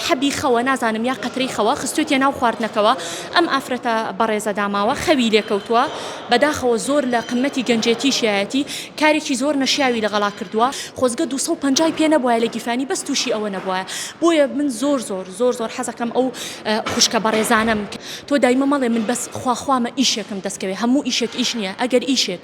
حەبی خەوە نازانم یا قەترەی خەوە خستوێتیە ناو خواردنەکەوە ئەم ئافرەتە بەڕێزە داماوە خەوی لێکەوتووە بەداخەوە زۆر لە قمەتی گەنجێتیشیایەتی کارێکی زۆر نەشیاوی لەگەڵا کردووە خۆزگە 250 ی پێ نەبوایە لە گیرفانی بەس توشی ئەوە نەبوایە بۆیە من زۆر زۆر زۆر زۆر حەزەکەم ئەو خوشکە بەڕێزانەم تۆ دایمە مەڵێ من بەس خوا خوامە ئیشێکم دەستکەوێ هەموو ئیشێک ئیش نییە ئەگەر ئیشێک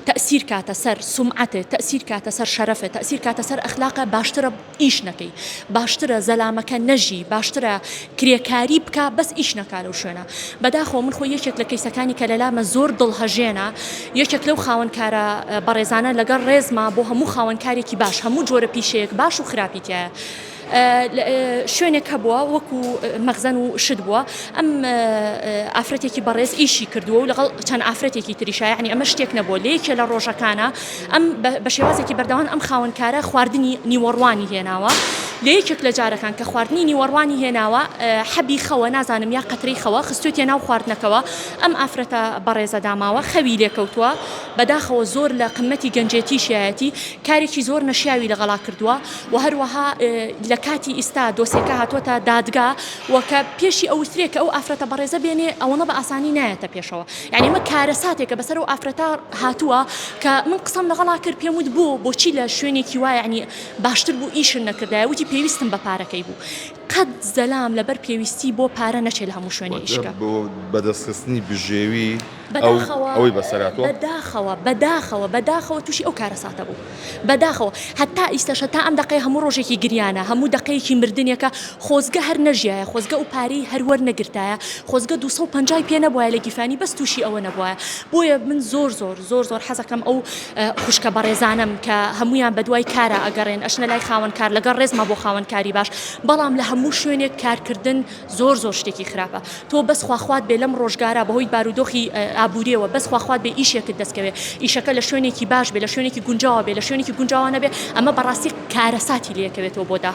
تەئسیر کاتە سەر سومعەتت تەئسیر کاتە سەر شەرەفت تەئسیر کاتە سەر ئەخلاقە باشترە ئیش نەکەی باشترە زەلامەکە نەژی باشترە کرێکاری بکا بەس ئیش نەکا لەو شوێنە بەداخەوە من خۆی یەکێک لە کەیسەکانی کە لەلامە زۆر دڵ هەژێنە یەکێک لەو خاوەن کارە بەڕێزانە لەگەڵ ڕێزما بۆ هەموو خاوەن کارێکی باش هەموو جۆرە پیشەیەک باش و خراپی تایە شوێنێک هەبووە وەکو مەخزەن و شت بووە ئەم ئافرەتێکی بەڕێز ئیشی کردووە و لەگەڵ چەند ئافرەتێکی تریشا یعنی ئەمە شتێک نەبووە لە یەکێ لە ڕۆژەکانە ئەم بە شێوازێکی بەردەوام ئەم خاوەنکارە خواردنی نیوەڕوانی هێناوە لە یەکێک لە جارەکان کە خواردنی نیوەڕوانی هێناوە حەبی خەوە نازانم یا قەترەی خەوە خستوێتیە ناو خواردنەکەوە ئەم ئافرەتە بەڕێزە داماوە خەوی لێکەوتووە بەداخەوە زۆر لە قمەتی گەنجێتیشیایەتی کارێکی زۆر نەشیاوی لەگەڵا کردووە و هەروەها لە کاتی ئیستا دۆسێکە هاتووەتە دادگا و کە پێشی ئەوترێ کە ئەو ئافرەتە بەڕێزە بێنێ ئەوەنە بە ئاسانی نایەتە پێشەوە یعنی ئەمە کارەساتێکە بەسەر ئەو ئافرەتە هاتووە کە من قسەم لەگەڵا کرد پێم وت بۆ بۆچی لە شوێنێکی وا یعنی باشتر بوو ئیشن نەکردایە وتی پێویستم بە پارەکەی بوو قەت زەلام لەبەر پێویستی بۆ پارە نەچێ لە هەموو شوێنێ ئیش کە. بۆ بەدەستخستنی بژێوی بەداخەوە ئەوەی بەسەر هاتووە؟ بەداخەوە بەداخەوە بەداخەوە تووشی ئەو کارەساتە بوو بەداخەوە هەتا ئیستەش هەتا ئەم دەقەیە هەموو ڕۆژێکی گریانە هەموو دەقەیەکی مردنێکە خۆزگە هەر نەژیایە خۆزگە ئەو پارەی هەر وەرنەگرتایە خۆزگە 250 ی پێ نەبوایە لە گیرفانی بەس تووشی ئەوە نەبوایە بۆیە من زۆر زۆر زۆر زۆر حەزەکەم ئەو خوشکە بەڕێزانەم کە هەموویان بەدوای کارا ئەگەڕێن ئەچنە لای خاوەن کار لەگەڵ ڕێزما بۆ خاوەن کاری باش بەڵام لە هەموو شوێنێک کارکردن زۆر زۆر شتێکی خراپە تۆ بەس خواخوات بێ لەم ڕۆژگارە بەهۆی بارودۆخی ئابووریەوە بەس خواخوات بێ ئیشێکت دەستکەوێ ئیشەکە لە شوێنێکی باش بێ لە شوێنێکی گونجاوە بێ لە شوێنێکی گونجاوە نەبێ ئەمە بەڕاستی کارەساتی لێکەوێتەوە بۆ داهاتوو.